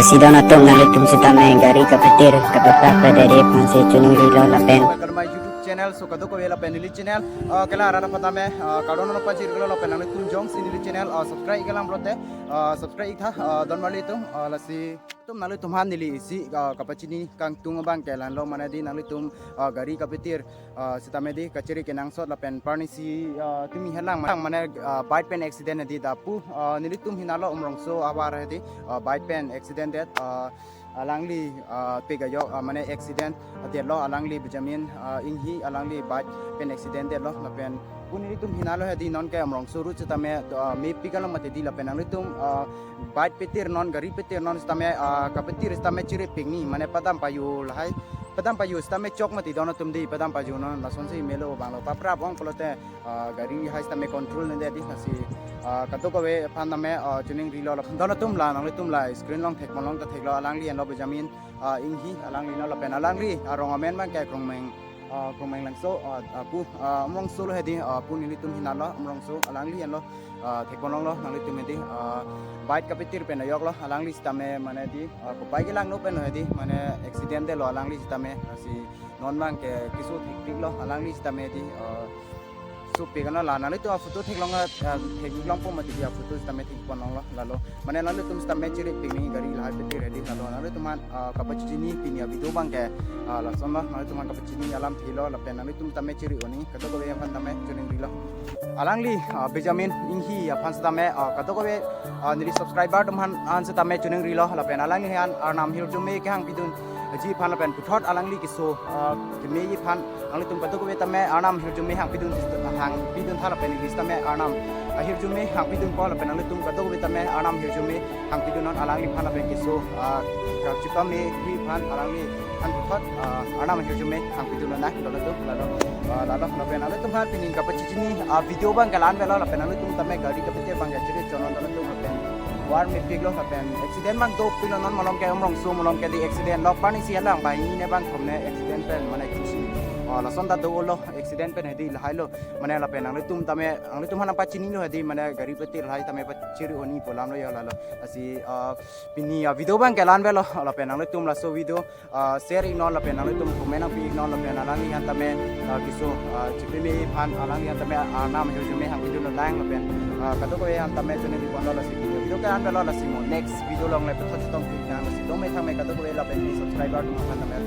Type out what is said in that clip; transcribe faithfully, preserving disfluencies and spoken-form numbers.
Lasi don atum nanglitum sitame gari kapetir kapepak padari aphansi choningrilo lapen. Welcome to my YouTube channel, so kadokave lapen neli channel, uh, kela rara patame, uh, kardom pajirlo lapen nanglitum jongsi neli channel, uh, subscribe kelang pulote, uh, subscribe tha, uh, don marli atum, uh, lasi atum nanglitum aphan neli isi, uh, kapachini kangtung abang ke la-anlo mane di nanglitum, uh, gari kapetir, uh, sitame di kachiri kenangsot lapen parnisi, uh, tumi helang mane, uh, bike pen accident di dapu, uh, nelitum hinalo Umrongso ahavar di, uh, bike pen accident det, uh, alangli, uh, pegayok, uh, mane accident detlo alangli Benjamin, uh, Inghi alangli bike pen accident detlo lapen pu nelitum hinalo di non ke Umrongso road sitame, uh, mepik alam mati di lapen nanglitum, uh, bike petir non gari petir non sitame, uh, kapetir sitame chiri pingni mane padam payu lahai padam payu sitame chok mati don atum di padam payu non lasonsi melo banglo paprap ong pulote, ah, gari hai sitame control nende di lasi, ah, kadokave aphan tame, ah, choningrilo lapen don atum la nanglitum la screen along thekponlong ta theklo alangli henlo Benjamin, ah, Inghi alangli henlo lapen alangli arong amen abang ke Krongmeng, ah, Krongmeng Langso, ah, ah, pu, ah, Umrongso lo di, ah, pu nelitum hinalo Umrongso alangli henlo, ah, thekponlonglo nanglitum di, ah, bike kapetir pen ayoklo alangli sitame mane di, ah, kopai kelangno pen di mane accident detlo alangli sitame lasi non abang ke keso thekpiklo alangli sitame di, ah, sopik ano la nanglitum aphoto theklong, ah, theklongpo mati di aphoto sitame thekponlonglo lalo mane nanglitum sitame chiri pingni gari lahai petir di lalo nanglitum aphan, ah, kapachini pini avideo abang ke, ah, lasonlo nanglitum aphan kapachini alam thilo lapen nanglitum tame chiri oni kadokave aphan tame choningrilo. Alangli, ah, Benjamin Inghi aphan sitame, ah, kadokave, ah, neli subscriber atum aphan an sitame choningrilo lapen alangli an arnam ahirjume kehang pidunji aphan lapen puthot alangli keso, ah, kemeji aphan nanglitum kadokave tame arnam ahirjume hang pidun hang pidun tha lapen neli sitame arnam ahirjume hang pidunpo lapen nanglitum kadokave tame arnam ahirjume hang pidun non alangli aphan lapen keso, ah, kachipame hui aphan alangli aphan puthot, ah, arnam ahirjume hang pidun nang don atum lalo, ah, lalo lapen nanglitum aphan pini kapachini, ah, video abang ke la-an avelo lapen nanglitum tame gari kapetir abang ke chiri chonon don atum lapen war mepiklo lapen accident abang dopiklo non malom ke Umrongso malom ke di accident lok parnisi helang banghini ne bangkethom ne accident pen mane kisi, ah, lason ta dolo accident pen di lahailo mane lapen nanglitum tame nanglitum aphan pachinilo di mane gari petir lahai tame pachiri oni pu alamlo ya lalo lasi, ah, pini avideo abang ke la-an avelo lapen nanglitum laso video, ah, share iknon lapen nanglitum comment nangpi iknon lapen alangli an tame, ah, keso, ah, chipime aphan alangli an tame arnam ahirjume hang pidun lang lapen, ah, kadokave an tame choningri ponlo lasi pini avideo ke la-an avelo lasi mo next video along le puthot chetongpik nang lasi dome thangme kadokave lapen neli subscriber atum aphan tame